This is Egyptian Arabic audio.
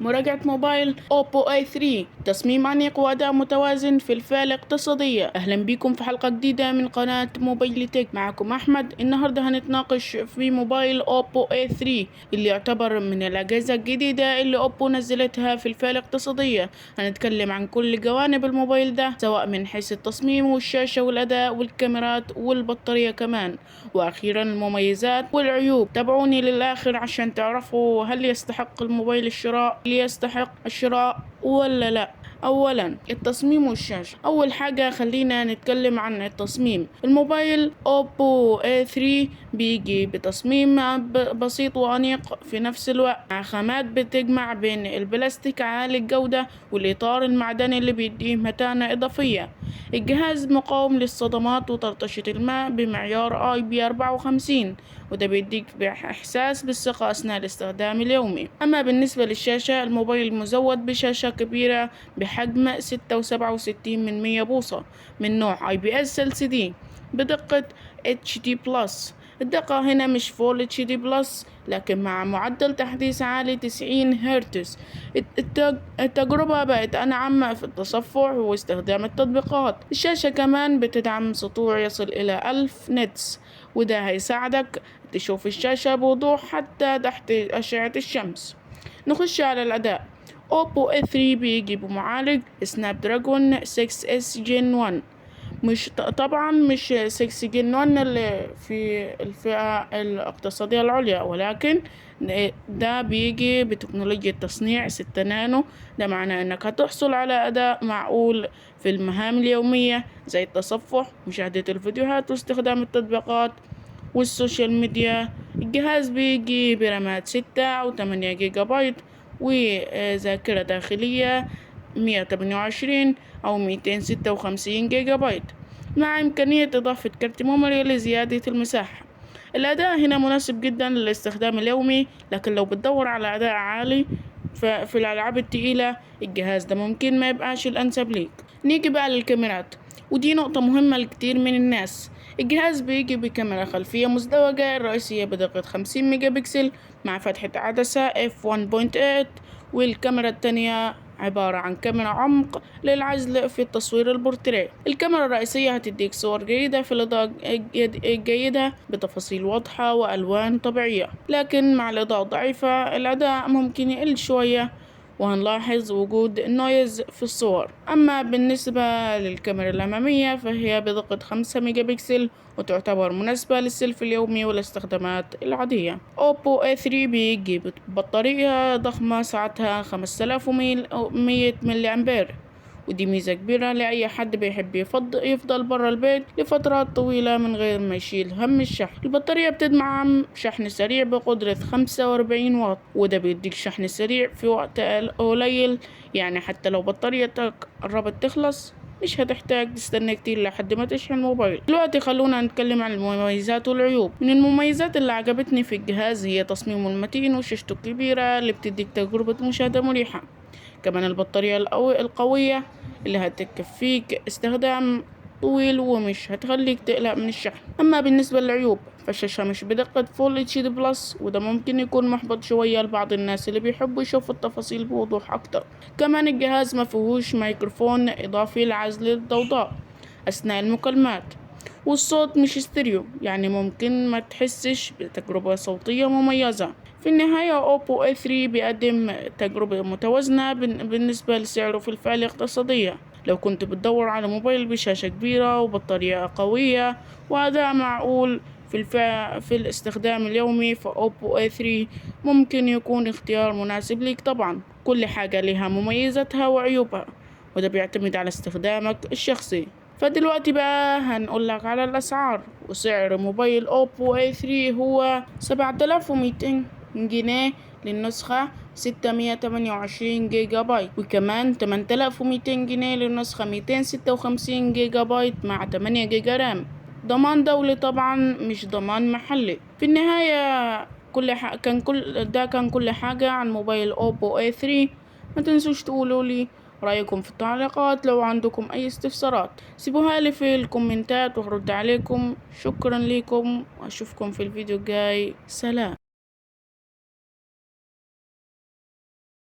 مراجعة موبايل أوبو A3، تصميم أنيق وأداء متوازن في الفئة الاقتصادية. أهلا بكم في حلقة جديدة من قناة موبايل تك، معكم أحمد. النهاردة هنتناقش في موبايل أوبو A3 اللي يعتبر من الأجهزة الجديدة اللي أوبو نزلتها في الفئة الاقتصادية. هنتكلم عن كل جوانب الموبايل ده، سواء من حيث التصميم والشاشة والأداء والكاميرات والبطارية كمان، وأخيرا المميزات والعيوب. تابعوني للآخر عشان تعرفوا هل يستحق الموبايل الشراء، يستحق الشراء ولا لا. اولا التصميم والشاشة. اول حاجة خلينا نتكلم عن التصميم. الموبايل اوبو A3 بيجي بتصميم بسيط وانيق في نفس الوقت، مع خامات بتجمع بين البلاستيك عالي الجودة والاطار المعدني اللي بيديه متانة اضافية. الجهاز مقاوم للصدمات وطرطشة الماء بمعيار IP 54، وده بيديك احساس بالثقة اثناء الاستخدام اليومي. اما بالنسبة للشاشة، الموبايل مزود بشاشة كبيرة بحجم 6.67 بوصة من نوع IPS LCD بدقة HD plus. الدقة هنا مش full HD plus، لكن مع معدل تحديث عالي 90 هرتز التجربة بقت أنعم في التصفح واستخدام التطبيقات. الشاشة كمان بتدعم سطوع يصل إلى 1000 nits، وده هيساعدك تشوف الشاشة بوضوح حتى تحت أشعة الشمس. نخش على الأداء. أوبو A3 بيجي بمعالج سناب دراجون 6S Gen 1، مش طبعا مش 6 Gen 1 اللي في الفئة الاقتصادية العليا، ولكن ده بيجي بتكنولوجيا تصنيع 6 نانو. ده معناه انك هتحصل على اداء معقول في المهام اليومية زي التصفح، مشاهدة الفيديوهات، واستخدام التطبيقات والسوشيال ميديا. الجهاز بيجي برامات 6 أو 8 جيجا بايت وذاكرة داخلية 128 أو 256 جيجا بايت، مع إمكانية إضافة كارت memory لزيادة المساحة. الأداء هنا مناسب جدا للاستخدام اليومي، لكن لو بتدور على أداء عالي ففي الألعاب التقيلة الجهاز ده ممكن ما يبقاش الأنسب ليك. نيجي بقى للكاميرات، ودي نقطة مهمة لكتير من الناس. الجهاز بيجي بكاميرا خلفية مزدوجة، الرئيسية بدقة 50 ميجا بكسل مع فتحة عدسة f 1.8، والكاميرا التانية عبارة عن كاميرا عمق للعزل في التصوير البورتريه. الكاميرا الرئيسية هتديك صور جيدة في الإضاءة الجيدة بتفاصيل واضحة وألوان طبيعية، لكن مع الإضاءة الضعيفة الأداء ممكن يقل شوية وهنلاحظ وجود noise في الصور. أما بالنسبة للكاميرا الأمامية فهي بدقة 5 ميجا بكسل وتعتبر مناسبة للسيلفي اليومي والاستخدامات العادية. أوبو A3 بيجي ببطارية ضخمة سعتها 5100 ملي أمبير، ودي ميزة كبيرة لأي حد بيحب يفضل برا البيت لفترات طويلة من غير ما يشيل هم الشحن. البطارية بتدعم شحن سريع بقدرة 45 واط، وده بيديك شحن سريع في وقت قليل، يعني حتى لو بطاريتك قربت تخلص مش هتحتاج تستنى كتير لحد ما تشحن الموبايل. دلوقتي خلونا نتكلم عن المميزات والعيوب. من المميزات اللي عجبتني في الجهاز هي تصميمه المتين وشاشته الكبيرة اللي بتديك تجربة مشاهدة مريحة، كمان البطارية القوية اللي هتكفيك استخدام طويل ومش هتخليك تقلق من الشحن. اما بالنسبة للعيوب فالشاشة مش بدقة full HD plus، وده ممكن يكون محبط شوية لبعض الناس اللي بيحبوا يشوفوا التفاصيل بوضوح اكتر. كمان الجهاز ما فيهوش ميكروفون اضافي لعزل الضوضاء اثناء المكالمات، والصوت مش ستيريو، يعني ممكن ما تحسش بتجربة صوتية مميزة. في النهاية أوبو A3 بيقدم تجربة متوازنة بالنسبة لسعره في الفئة الاقتصادية. لو كنت بتدور على موبايل بشاشة كبيرة وبطارية قوية وأداء معقول في الاستخدام اليومي، فأوبو A3 ممكن يكون اختيار مناسب ليك. طبعا كل حاجة لها مميزاتها وعيوبها، وده بيعتمد على استخدامك الشخصي. فدلوقتي بقى هنقولك على الأسعار. وسعر موبايل أوبو A3 هو 7200 جنيه للنسخة 628 جيجا بايت، وكمان 8200 جنيه للنسخة 256 جيجا بايت مع 8 جيجا رام. ضمان دولي طبعا، مش ضمان محلي. في النهاية كان كل ده كان كل حاجة عن موبايل أوبو A3. ما تنسوش تقولوا لي رأيكم في التعليقات، لو عندكم أي استفسارات سيبوها لي في الكومنتات وهرد عليكم. شكرا لكم وأشوفكم في الفيديو الجاي. سلام.